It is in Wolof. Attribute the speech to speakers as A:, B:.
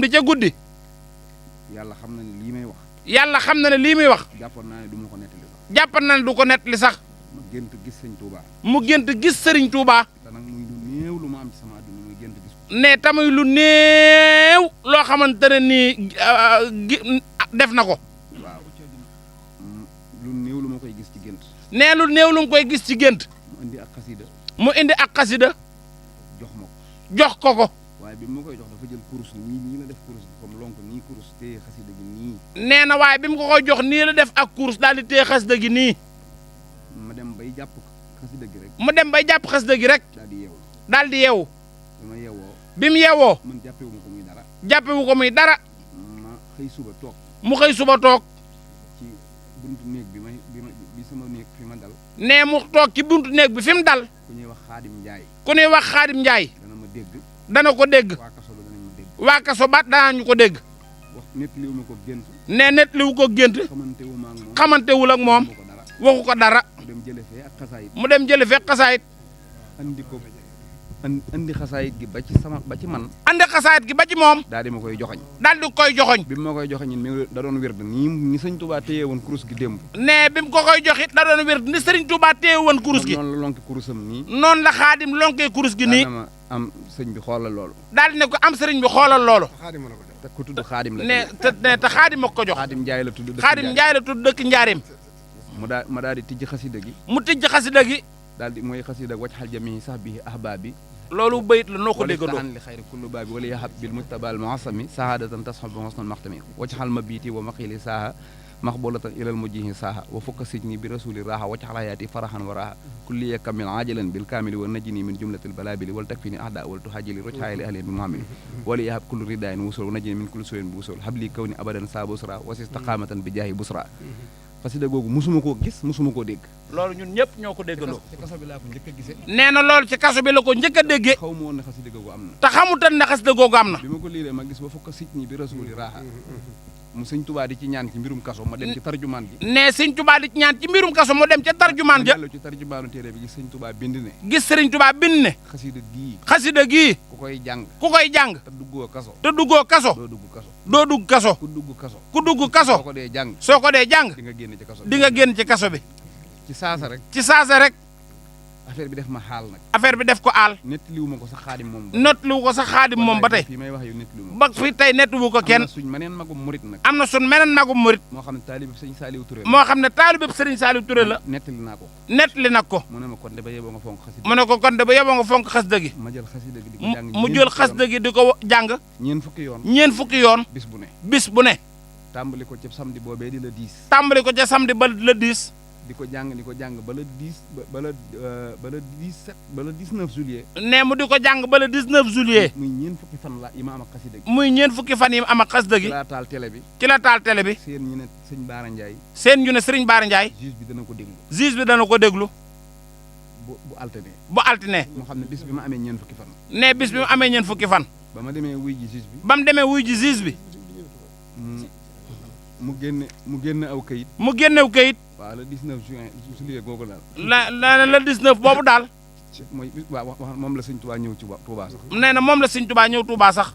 A: di ca guddi.
B: yàlla xam na ne lii may wax.
A: yàlla xam na ne lii muy wax.
B: jàppoon naa ne du ma ko nettali sax.
A: jàppoon na ne du ko nettali sax.
B: ma gént gis sëñ Touba.
A: mu gént gis sëriñ Touba.
B: te nag muy lu néew lu ma am ci sama àdduna muy gént gis ko.
A: ne tamuy lu néew loo xamante ne nii def na ko.
B: waaw lu néew lu ma koy gis ci gént.
A: nee lu néew lu mu koy gis ci gént.
B: mu indi ak xasida.
A: mu indi ak xasida.
B: jox ma ko.
A: jox ko ko.
B: waaye bi ma koy jox dafa jël kurus nii la def kurus bi comme lonk nii kurus téye xasida gi nii.
A: nee na waaye bi mu ko koy jox nii la def ak kurus daal di téye xasida gi nii.
B: ma dem bay jàpp xasida gi rek.
A: mu dem bay jàpp xasida gi rek.
B: daal di yeewu.
A: daal di yeewu.
B: bi ma yeewoo.
A: bi mu yeewoo.
B: man jàppewu ma ko muy dara.
A: jàppewu ko muy dara.
B: ma xëy suba toog.
A: mu xëy suba toog.
B: ci buntu néeg bi sama néeg fi ma dal.
A: nee mu toog ci buntu néeg bi fi mu dal.
B: ku ñuy wax Xaadim Njaay.
A: ku ñuy wax Xaadim Njaay.
B: dana ma dégg.
A: dana ko dégg.
B: waa kaso ba danañ ma dégg.
A: waa kaso ba danañu ko dégg.
B: wax nettaliwu ma ko gént.
A: nee nettaliwu ko gént.
B: xamantewu ma ak moom.
A: xamantewul ak moom. waxu ko dara.
B: mu dem jële fee ak xasaayit.
A: mu dem jële fekk xasaayit.
B: andi ko andi xasaayit gi ba ci man.
A: andi xasaayit gi ba ci moom.
B: daal di ma koy joxoñ.
A: daal di koy joxoñ.
B: bi ma koy joxoñ mi da doon wérd ni sëñ Touba téye woon kurus gi démb.
A: nee bi mu ko koy joxit da doon wér ni Serigne Touba téye woon kurus gi.
B: noonu la lonki kurusam nii.
A: noonu la Xaadim lonkee kurus gi nii.
B: ma am sëñ bi xoolal loolu.
A: daal di ne ko am sëriñ bi xoolal loolu.
B: te ku tudd Xaadim la.
A: te Xaadim ak ko jox.
B: Xaadim Njaay la tudd.
A: Xaadim Njaay la tudd dëkk Njaareem.
B: ma daal di tijji xasida gi.
A: mu tijji xasida gi.
B: daal di mooy xasida wacc xal jami sax bi ahbaabi.
A: loolu bayit la noo ko déggandoo.
B: wala li xayri kullu baabi wala yahab bil mujtabal muasami saadatan tasxab bi husnal maxtami wacc xal ma biiti wa maqili saaha maxbolatan ilal mujjihi saaha wa fukka sijni bi rasuli raaha wacc xal hayaati farahan wa raaha kulliya kamil ajilan bil kaamili wa najini min jumlatil balabili wal takfini ahda wal tuhajili roj xaayali ahli bi muhammadi wala yahab kullu ridayin wusul wa najini min kulli suyin bu wusul habli kawni abadan saa busra wa istaqamatan bi jaahi busra xasida googu musuma koo gis musuma koo dégg.
A: loolu ñun ñëpp ñoo ko déggandoo.
B: ci kaso bi laa ko njëkk a gisee.
A: nee na loolu ci kaso bi la ko njëkk a déggee.
B: xaw ma woon ne xasida googu am na.
A: te xamutan ne xasida googu am na.
B: bi ma ko liiree ma gis ba fukk sit ñi bi rasuli raaxa mu sëñ Touba di ci ñaan ci mbirum kaso ma dem ci tarjumaan ji.
A: nee sëñ Touba di ci ñaan ci mbirum kaso mu dem ca tarjumaan ja.
B: ci tarjumaanu téere bi gis sëñ Touba bind ne.
A: gis sëriñ Touba bind ne.
B: xasida gii.
A: ku koy jàng. te
B: duggoo kaso.
A: doo dugg kaso. doo dugg kaso.
B: ku dugg kaso.
A: soo ko dee jàng.
B: di nga génn ci kaso bi.
A: di nga génn ci kaso bi.
B: ci saasa rek. affaire bi def ma xaal nag.
A: affaire bi def ko aal.
B: nettaliwu ma ko sax Xaadim moom.
A: nettaliwu ko sax Xaadim moom ba tey.
B: fii may wax yow nettaliwu ma.
A: ba fi tey nettaliwu ko kenn.
B: am na suñ meneen magum murit nag.
A: am na suñ meneen magum murit.
B: moo xam ne taalibe sëñ Saliou Touré la.
A: moo xam ne taalibe sëriñ Saliou Touré la.
B: nettali naa ko.
A: nettali nag ko.
B: mu ne ma kon de ba yeboo nga fonk xasida.
A: mu ne ko kon de ba yeboo nga fonk xasida gi.
B: ma jël xasida gi di ko jàng.
A: mu jël xasida gi di ko jàng.
B: ñeen fukki yoon.
A: bis bu ne.
B: tàmbali ko ca samedi boobee di la 10.
A: tàmbali ko ca samedi ba la 10.
B: di ko jàng ba le 10 ba le 17 ba le 19 juillet.
A: nee mu di ko jàng ba le 19 juillet.
B: muy ñeen fukki fan la yi ma am ak xasida gi.
A: muy ñeen fukki fan yi ma am ak xasida gi.
B: ci la taal télé bi.
A: seen
B: ñu ne sëñ Baara Ndiaye.
A: sëriñ Baara Ndiaye.
B: juge bi dana ko déglu. bu altine. moo xam ne bis bi ma amee ñeen fukki fan.
A: nee bis bi ma amee ñeen fukki fan.
B: ba ma demee wuy ji juge bi. mu génne aw kayit. waaw le 19 juillet googu daal.
A: le 19 boobu daal.
B: moom la sëñ Touba ñëw ci Touba sax.
A: nee na moom la sëñ Touba ñëw Touba sax.